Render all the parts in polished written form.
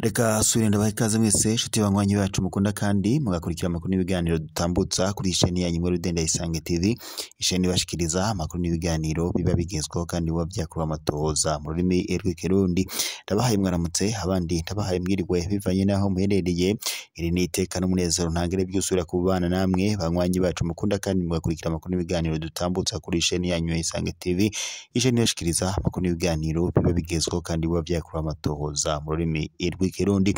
Reka subire ndabaha ikaze mwese nshuti banywanyi bacu mukunda kandi mugakurikira amakuru n'ibiganiro dutambutsa kuri isheni yanyu imwe Rudende Isange TV, isheni ibashikiriza amakuru n'ibiganiro biba bigezweho kandi biba vyakorewe amatohoza mu rurimi rw'ikirundi. Ndabahaye mwaramutse, abandi ndabahaye mwiriwe bivanye n'aho muherereye. Iri ni iteka n'umunezero ntangere byusubira kubana namwe banywanyi bacu mukunda kandi mugakurikira amakuru n'ibiganiro dutambutsa kuri isheni yanyu ya Isange TV, isheni ibashikiriza amakuru n'ibiganiro biba bigezweho kandi biba vyakorewe amatohoza mu rurimi rw'ikirundi.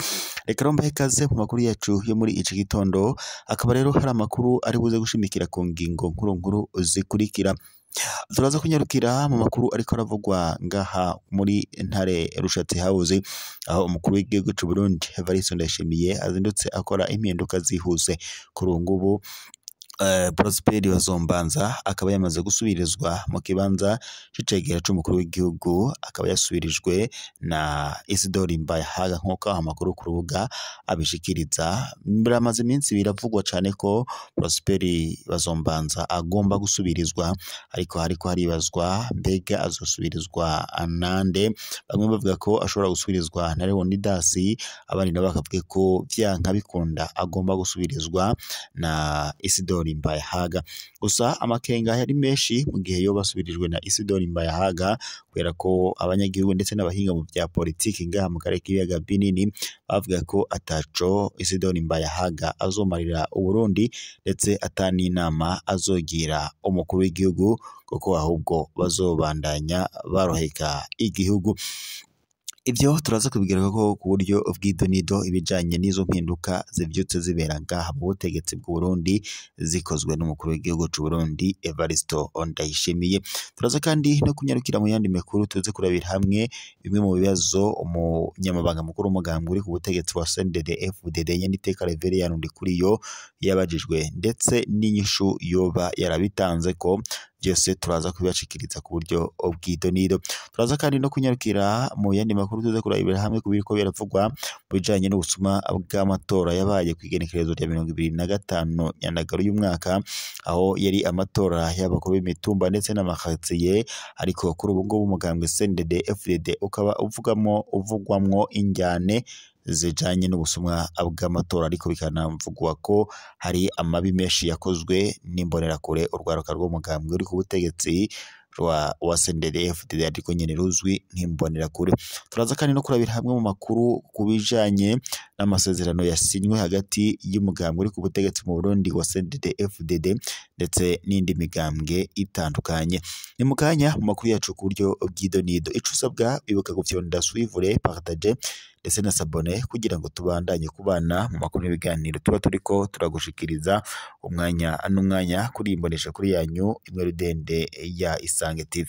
Reka rero mbahe ikaze mu makuru yacu yo muri iki gitondo, akaba rero hari amakuru ari buze gushimikira ku ngingo nkuru nkuru zikurikira. Turaza kunyarukira mu makuru ariko aravugwa ngaha muri Ntare Rushatsi House, aho umukuru w'igihugu c'u Burundi Evariste Ndayishimiye azindutse akora impinduka zihuse. Kuri ubu ngubu Prosper Bazombanza akaba yamaze gusubirizwa mu kibanza c'icegera c'umukuru w'igihugu, akaba yasubirijwe na Isidore Mbayahaga nk'uko amakuru ku rubuga abishikiriza. Biramaze iminsi biravugwa cane ko Prosper Bazombanza agomba gusubirizwa, ariko hariko haribazwa mbega azosubirizwa nande. Bamwe bavuga ko ashobora gusubirizwa na Leonidas, abandi nabo bakavuga ko vyanka bikunda agomba gusubirizwa na Isidore Mbayahaga. Gusa amakenga yari menshi mu gihe yoba asubirijwe na Isidore Mbayahaga, kubera ko abanyagihugu ndetse n'abahinga mu vya politiki ngaha mu karere k'ibiyaga binini bavuga ko ataco Isidore Mbayahaga azomarira Uburundi, ndetse ata n'inama azogira umukuru w'igihugu, kuko ahubwo bazobandanya baroheka igihugu. Ivyo turaza kubigerako ku buryo bw'idonido ibijanye n'izo mpinduka zivyutse zibera ngaha mu butegetsi bw'u Burundi zikozwe n'umukuru w'igihugu c'u Burundi Evariste Ndayishimiye. Turaza kandi no kunyarukira mu yandi makuru, tuze kurabira hamwe bimwe mu bibazo umunyamabanga mukuru w'umugambwe uri ku butegetsi wa CNDD-FDD Nyeniteka Reverien Ndikuriyo yabajijwe, ndetse n'inyishu yoba yarabitanze ko byose turaza kubibashikiriza ku buryo bw'idonido. Turaza kandi no kunyarukira mu yandi makuru, tuze kurabira hamwe ku biriko biravugwa mu bijanye n'ubusuma bw'amatora yabaye kw'igenekerezo rya 2025 Nyandagaro y'umwaka, aho yari amatora y'abakuru b'imitumba ndetse n'amakaritsiye. Ariko kuri ubu ngubu umugambwe CNDD-FDD ukaba uvugwamwo injyane zijanye n'ubusumwa bw'amatora, ariko bikanavugwa ko hari amabi menshi yakozwe n'imbonerakure, urwaruka rw'umugambwe uri ku butegetsi rwa CNDD-FDD ariko nyene ruzwi nk'imbonerakure. Turaza kandi no kurabira hamwe mu makuru ku bijanye n'amasezerano yasinywe hagati y'umugambwe uri ku butegetsi mu Burundi wa CNDD-FDD ndetse n'indi migambwe itandukanye. Ni mu kanya mu makuru yacu ku buryo bw'idonido. Ico usabwa, ibuka gufyonda suivre, partage ndetse na sabone kugira ngo tubandanye kubana mu makuru n'ibiganiro tuba turiko turagushikiriza umwanya n'umwanya kuri imbonesha kuri yanyu imwe Rudende ya Isange TV.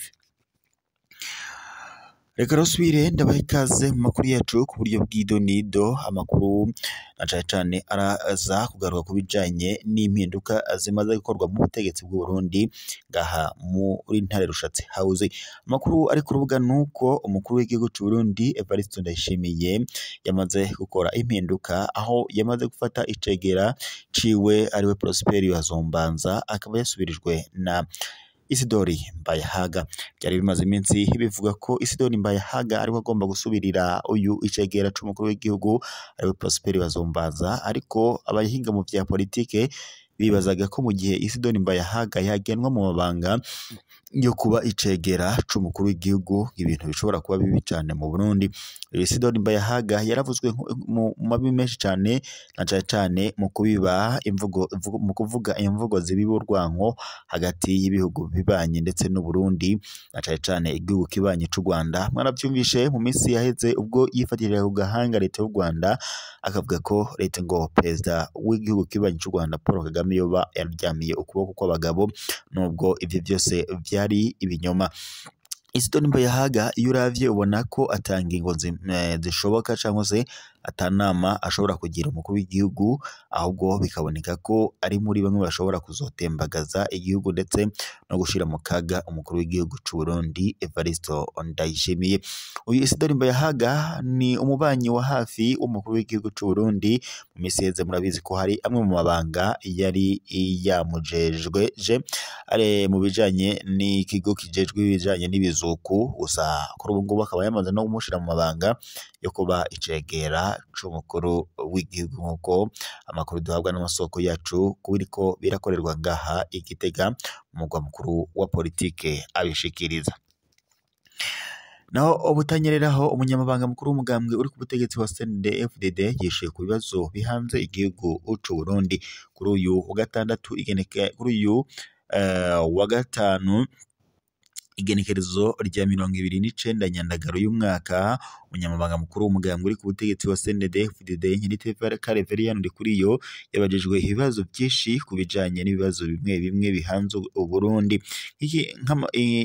Reka rusubire ndabaha ikaze mu makuru yacu ku buryo bw'idonido. Amakuru na cane cane araza kugaruka ku bijanye n'impinduka zimaze gukorwa mu butegetsi bw'u Burundi ngaha muri Ntare Rushatsi House. Amakuru ari ku rubuga nuko umukuru w'igihugu c'u Burundi Evariste Ndayishimiye yamaze gukora impinduka, aho yamaze gufata icegera ciwe ariwe Prosper Bazombanza, akaba yasubirijwe na Isidore Mbayahaga. Byari bimaze iminsi bivuga ko Isidore Mbayahaga ariwe agomba gusubirira uyu icegera c'umukuru w'igihugu ariwe Prosper Bazombanza, ariko abahinga mu vya politike bibazaga ko mu gihe Isidore Mbayahaga yagenwa mu mabanga yo kuba icegera c'umukuru w'igihugu ibintu bishobora kuba bibi cane mu Burundi. Isidore Mbayahaga yaravuzwe mu mabi menshi cane, na cane cane mu kubiba imvugo, mu kuvuga imvugo zibiba urwanko hagati y'ibihugu bibanye ndetse n'u Burundi, na cane cane igihugu kibanye c'u Rwanda. Mwaravyumvishe mu minsi yaheze ubwo yifatirira ku gahanga leta y'u Rwanda, akavuga ko leta ngo perezida w'igihugu kibanye c'u Rwanda Paul Kagame yoba yaryamiye ukuboko kw'abagabo, nubwo ivyo byose vyari ibinyoma. Isidore Mbayahaga iyo uravye ubona ko ata ngingo zishoboka cyangwa se atanama ashobora kugira umukuru w'igihugu, ahubwo bikaboneka ko ari muri bamwe bashobora kuzotembagaza igihugu ndetse no gushira mu kaga umukuru w'igihugu c'u Burundi Evaristo Ndayishimiye. Uyu Isidore Mbayahaga ni umubanyi wa hafi w'umukuru w'igihugu c'u Burundi. Mu minsi iheze murabizi ko hari amwe mu mabanga yari yamujejwe je are mu bijanye n'ikigo kijejwe ibijanye n'ibizuku, gusa kuri ubu ngubu akaba yamaze no kumushira mu mabanga yo kuba icegera c'umukuru w'igihugu, nk'uko amakuru duhabwa n'amasoko yacu kubiriko birakorerwa ngaha i Gitega, umugwa mukuru wa politike abishikiriza. Naho ubutanyereraho, umunyamabanga mukuru w'umugambwe uri ku butegetsi wa CNDD-FDD yishuye ku bibazo bihanze igihugu c'u Burundi. Kuri uyu wa gatandatu kuri uyu wa gatanu igenekerezo rya 29 Nyandagaro y'umwaka, umunyamabanga mukuru w'umugambwe uri ku butegetsi wa CNDD-FDD Nyiriteka Reverien Ndikuriyo yabajijwe ibibazo byinshi ku bijanye n'ibibazo bimwe bimwe bihanze Uburundi.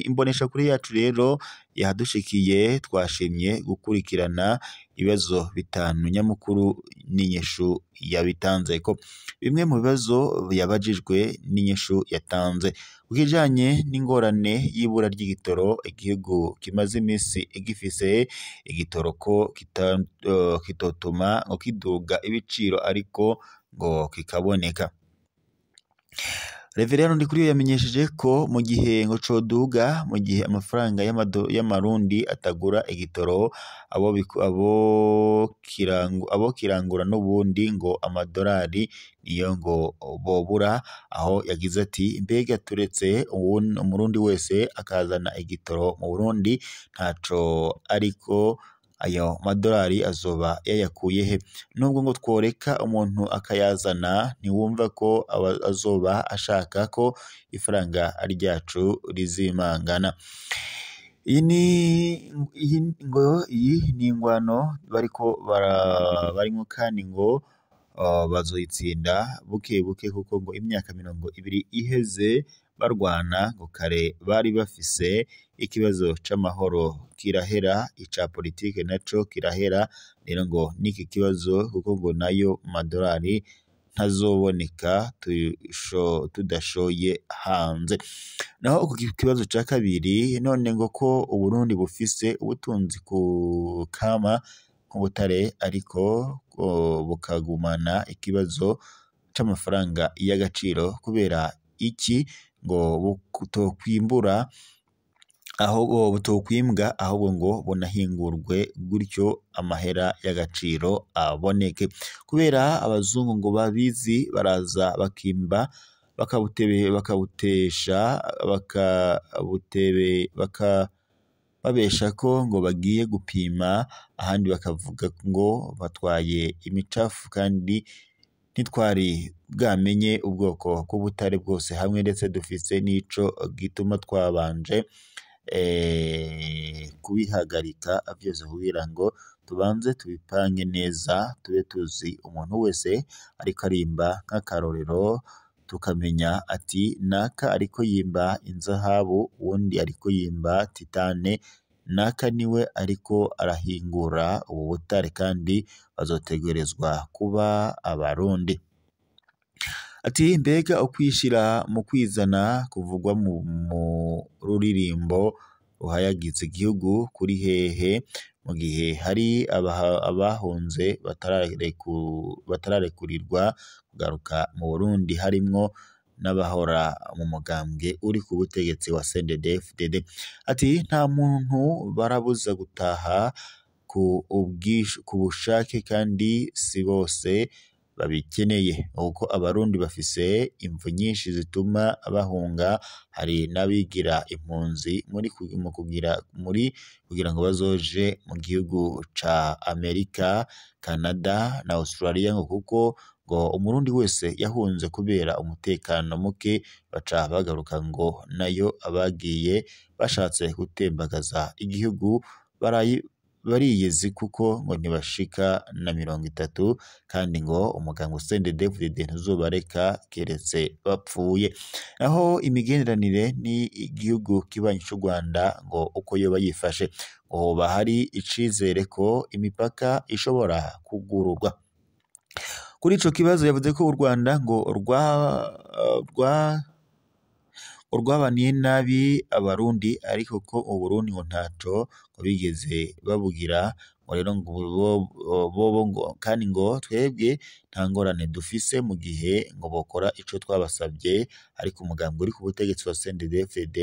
Imboneshakure yacu rero yahadushikiye, twashimye gukurikirana ibibazo 5 nyamukuru n'inyishu yabitanzeko. Bimwe mu bibazo yabajijwe n'inyishu yatanze ku kijanye n'ingorane y'ibura ry'igitoro igihugu kimaze iminsi gifise, igitoro ko kitotuma ngo kiduga ibiciro ariko ngo kikaboneka. Reverien Ndikuriyo yamenyesheje ko mu gihe ngo coduga, mu gihe amafaranga y'amarundi atagura igitoro, abo kirangura n'ubundi ngo amadolari niyo ngo bobura, aho yagize ati mbega turetse umurundi wese akazana igitoro mu Burundi ntaco, ariko ayo madolari azoba yayakuye he? Nubwo ngo tworeka umuntu akayazana, ntiwumva ko azoba ashaka ko ifaranga ryacu rizimangana. Iyi ni ingwano bariko barimwo kandi ngo bazoyitsinda buke buke, kuko ngo imyaka 20 iheze barwana ngo kare bari bafise ikibazo c'amahoro kirahera, ica politike naco kirahera, rero ngo niki kibazo kuko ngo nayo madolari ntazoboneka tudashoye hanze. Naho ku kibazo ca kabiri, none ngo ko Uburundi bufise ubutunzi ku kama nk'ubutare ariko bukagumana ikibazo c'amafaranga y'agaciro kubera iki ngo butokwimbura aho butokwimbwa, ahubwo ngo bunahingurwe gutyo amahera y'agaciro aboneke, kubera abazungu ngo babizi baraza bakimba bakabutesha bakababesha ko ngo bagiye gupima, ahandi bakavuga ngo batwaye imicafu kandi ntitwari bwamenye ubwoko bw'ubutare bwose hamwe, ndetse dufise n'ico gituma twabanje kubihagarika vyose kugira ngo tubanze tubipange neza, tube tuzi umuntu wese ariko arimba nk'akarorero, tukamenya ati naka ariko yimba inzahabu, uwundi ariko yimba titane, naka niwe ariko arahingura ubu butare, kandi bazotegerezwa kuba abarundi. Ati mbega ukwishira mu kwizana kuvugwa mu ruririmbo ruhayagiza igihugu kuri hehe, mu gihe hari abahunze batararekurirwa kugaruka mu Burundi, harimwo n'abahora mu mugambwe uri ku butegetsi wa CNDD-FDD. Ati nta muntu barabuza gutaha ku bushake kandi si bose babikeneye, kuko abarundi bafise imvu nyinshi zituma bahunga, hari n'abigira impunzi muri kugira ngo bazoje mu gihugu ca Amerika, Canada na Australia, ngo kuko ngo umurundi wese yahunze kubera umutekano muke baca bagaruka, ngo nayo abagiye bashatse gutembagaza igihugu bariyizi kuko ngo ntibashika na 30, kandi ngo umugambwe CNDD-FDD ntuzobareka keretse bapfuye. Naho imigenderanire ni igihugu kibanyi c'u Rwanda ngo uko yoba yifashe, ngo hoba hari icizere ko imipaka ishobora kugururwa. Kuri ico kibazo yavuze ko u Rwanda ngo rwabaniye nabi Abarundi, ariko ko Uburundi ngo ntaco ngo bigeze babugira, ngo rero ngo bobo ngo kandi ngo twebwe nta ngorane dufise mu gihe ngo bokora ico twabasabye, ariko umugambwe uri ku butegetsi wa CNDD-FDD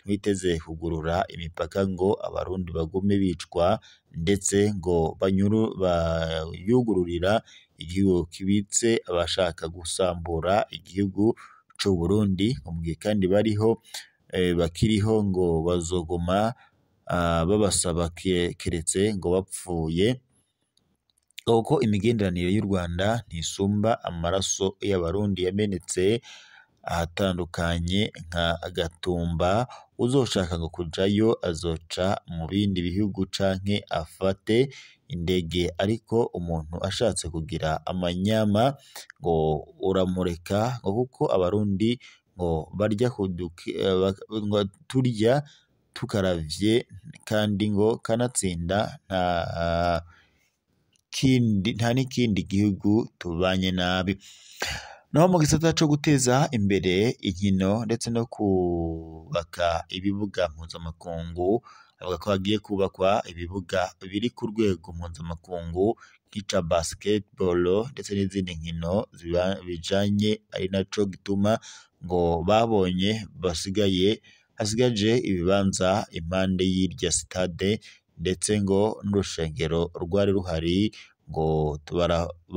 ntiwiteze kugurura imipaka ngo Abarundi bagume bicwa, ndetse ngo bayugururira igihugu kibitse abashaka gusambura igihugu c'u Burundi, mu gihe kandi bariho bakiriho ngo bazoguma babasaba keretse ngo bapfuye, kuko imigenderanire y'u Rwanda ntisumba amaraso y'Abarundi yamenetse ahatandukanye nka Gatumba, uzoshaka ngo kujayo azoca mu bindi bihugu canke afate indege, ariko umuntu ashatse kugira amanyama ngo uramureka, ngo kuko Abarundi ngo barya ngo turya tukaravye, kandi ngo kanatsinda nta n'ikindi gihugu tubanye nabi. Naho mu gisata co guteza imbere inkino ndetse no kubaka ibibuga mpuzamakungu, avuga ko hagiye kubakwa ibibuga biri ku rwego mpuzamakungu nk'ica basketball ndetse n'izindi nkino bijanye, ari naco gituma ngo babonye basigaye hasigaje ibibanza impande y'irya stade, ndetse ngo n'urushengero rwari ruhari ngo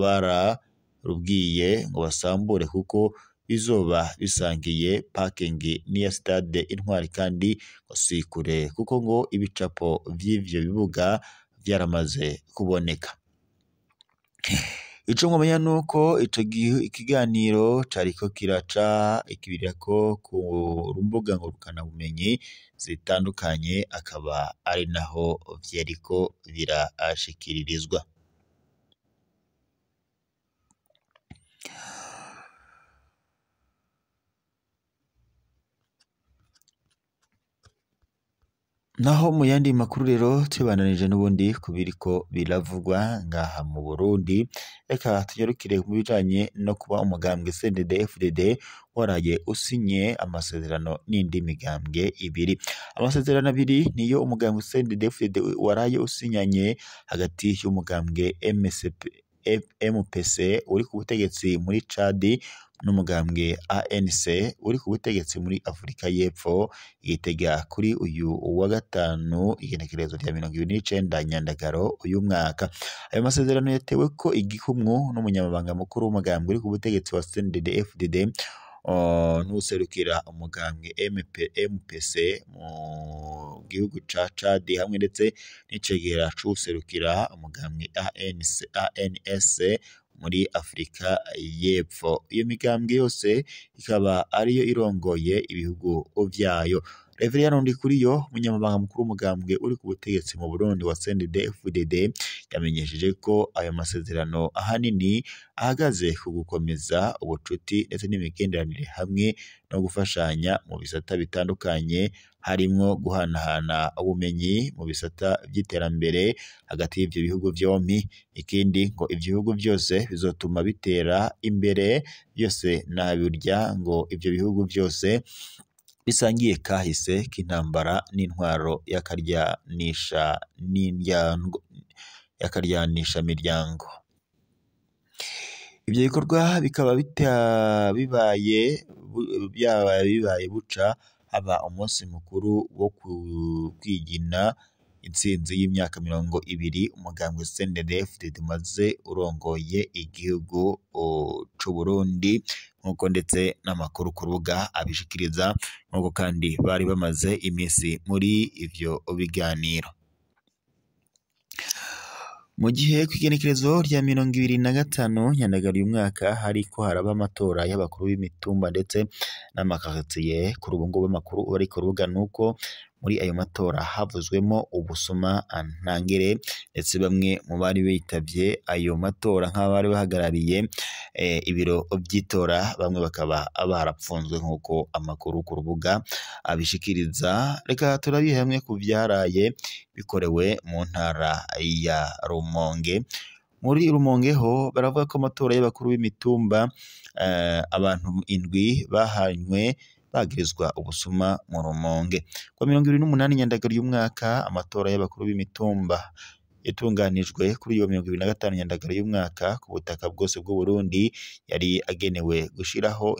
bararubwiye ngo basambure kuko bizoba bisangiye parking n'iya stade Intwari, kandi ngo si kure kuko ngo ibicapo vy'ivyo bibuga vyaramaze kuboneka. Ico mwomenya nuko ico ikiganiro cariko kiraca ikibirirako ku mbuga ngurukanabumenyi zitandukanye, akaba ari naho vyariko birashikiririzwa. Naho mu yandi makuru rero tubandanije n'ubundi kubiriko biravugwa ngaha mu Burundi, reka tunyarukire mu bijanye no kuba umugambwe CNDD-FDD waraye usinye amasezerano n'indi migambwe ibiri. Amasezerano abiri niyo umugambwe CNDD-FDD waraye usinyanye hagati y'umugambwe MPC uri ku butegetsi muri Chad n'umugambwe ANC uri ku butegetsi muri Afrika y'Epfo, igitega kuri uyu wa gatanu igenekerezo rya 29 Nyandagaro uyu mwaka. Ayo masezerano yatewe ko igikumwe n'umunyamabanga mukuru w'umugambwe uri ku butegetsi wa CNDD-FDD n'userukira umugambwe MPC mu gihugu ca Chad, hamwe ndetse n'icegera c'userukira umugambwe ANC muri Afrika y'Epfo. Iyo migambwe yose ikaba ariyo irongoye ibihugu vyayo. Reverien Ndikuriyo, umunyamabanga mukuru w'umugambwe uri ku butegetsi mu Burundi wa CNDD-FDD, yamenyesheje ko ayo masezerano ahanini ahagaze ku gukomeza ubucuti ndetse n'imigenderanire hamwe no gufashanya mu bisata bitandukanye, harimwo guhanahana ubumenyi mu bisata vy'iterambere hagati y'ivyo bihugu vyompi. Ikindi ngo ivyo bihugu vyose bizotuma bitera imbere byose, nabirya ngo ivyo bihugu vyose bisangiye kahise k'intambara n'intwaro yakaryanisha miryango. Ivyo bikorwa bikaba bibaye buca haba umunsi mukuru wo kwigina intsinzi y'imyaka 20 umugambwe CNDD-FDD umaze urongoye igihugu c'u Burundi, nk'uko ndetse n'amakuru ku rubuga abishikiriza, nk'uko kandi bari bamaze iminsi muri ivyo biganiro. Mu gihe kw'igenekerezo rya 25 Nyandagaro uyu mwaka hariko haraba amatora y'abakuru b'imitumba ndetse n'amakaritsiye, kuri ubu ngubu amakuru ari ku rubuga nuko Muri ayo matora havuzwemo ubusuma ntangere, ndetse bamwe mu bari bitavye ayo matora nk'abari bahagarariye ibiro by'itora, bamwe bakaba barapfunzwe nk'uko amakuru ku rubuga abishikiriza. Reka turabihe hamwe ku vyaraye bikorewe mu ntara ya Rumonge. Muri Rumonge ho baravuga ko amatora y'abakuru b'imitumba abantu 7 bahanywe bagirizwa ubusuma mu Rumonge. Kwa 28 Nyandagaro y'umwaka, amatora y'abakuru b'imitumba yatunganijwe kuri iyo 25 Nyandagaro y'umwaka ku butaka bwose bw'u Burundi, yari agenewe gushiraho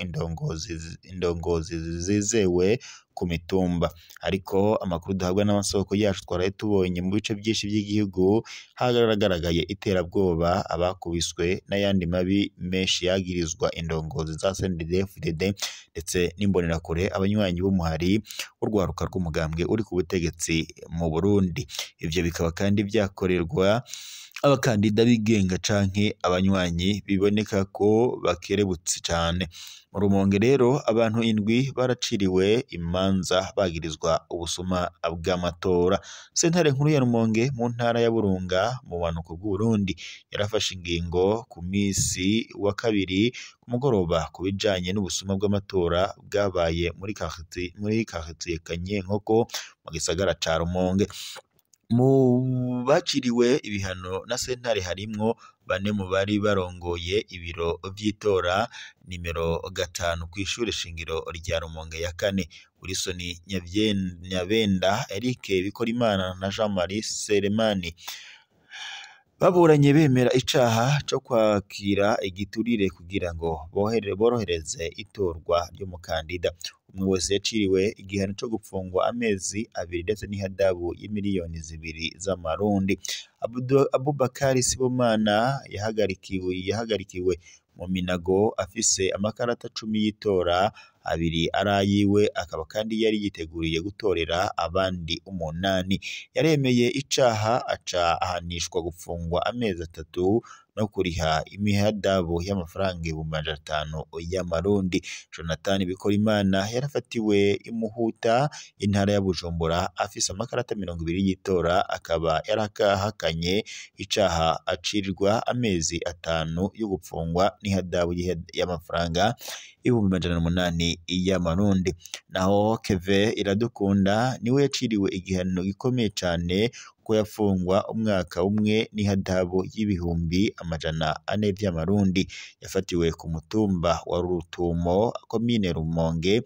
indongozi zizewe ku mitumba. Ariko amakuru duhabwa n'amasoko yacu twaraye tubonye mu bice byinshi by'igihugu hagaragaye iterabwoba, abakubiswe n'ayandi mabi menshi yagirizwa indongozi za CNDD-FDD ndetse n'imbonerakure, abanywanyi b'umuhari w'urwaruka rw'umugambwe uri ku butegetsi mu Burundi. Ivyo bikaba kandi byakorerwa abakandida bigenga canke abanywanyi biboneka ko bakerebutse cane. Mu Rumonge rero abantu 7 baraciriwe imanza bagirizwa ubusuma bw'amatora. Sentare nkuru ya Rumonge mu ntara ya Burunga mu bumanuko bw'u Burundi yarafashe ingingo ku misi wa kabiri ku mugoroba ku bijanye n'ubusuma bw'amatora bwabaye muri quartier Kanyenkoko mu gisagara ca Rumonge. Mu baciriwe ibihano na sentare harimwo 4 mu bari barongoye ibiro vy'itora nimero 5 kw'ishure shingiro rya Rumonge ya 4, Wilson Nyabenda, Eric Bikorimana na Jean Marie Selemani. Baburanye bemera icaha co kwakira igiturire kugira ngo borohereze itorwa ry'umukandida. Umwe wese yaciriwe igihano co gupfungwa amezi 2 ndetse n'ihadabu y'imiliyoni 2 z'amarundi. Abubakari Sibomana yahagarikiwe mu Minago afise amakarata 10 y'itora, 2 arayiwe, akaba kandi yari yiteguriye gutorera abandi 8. Yaremeye icaha aca ahanishwa gupfungwa amezi 3 no kuriha imihadabu y'amafaranga 500,000 y'amarundi. Jonathan Bikorimana yarafatiwe imuhuta intara ya Bujumbura afise amakarata 20 y'itora, akaba yarakahakanye icaha acirirwa amezi 5 yo gupfungwa n'ihadabu y'amafaranga 800,000 y'amarundi. Naho Keve Iradukunda niwe yaciriwe igihano gikomeye cane ko yafungwa umwaka umwe n'ihadabu y'ibihumbi 400 vy'amarundi. Yafatiwe ku mutumba wa Rutumo, komine Rumonge,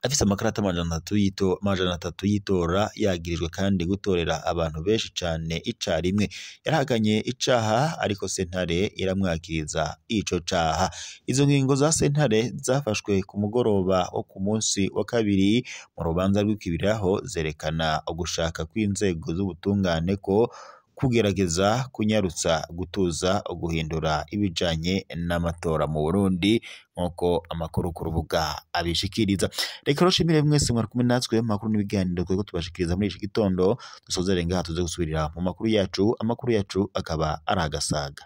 afise amakarata 300 y'itora, yagirijwe kandi gutorera abantu benshi cane icarimwe. Yarahakanye icaha ariko sentare iramwakiriza ico caha. Izo ngingo za sentare zafashwe ku mugoroba wo ku munsi wa kabiri mu rubanza rw'ikibiraho, zerekana ugushaka kw'inzego z'ubutungane ko kugerageza kunyarutsa gutuza guhindura ibijanye n'amatora mu Burundi nk'uko amakuru ku rubuga abishikiriza. Reka rushimire mwese mwari kumwe natwe mu makuru n'ibiganiro twego tubashikiriza muri iki gitondo. Dusozere ngaha tuze gusubirira mu makuru yacu, amakuru yacu akaba ari agasaga.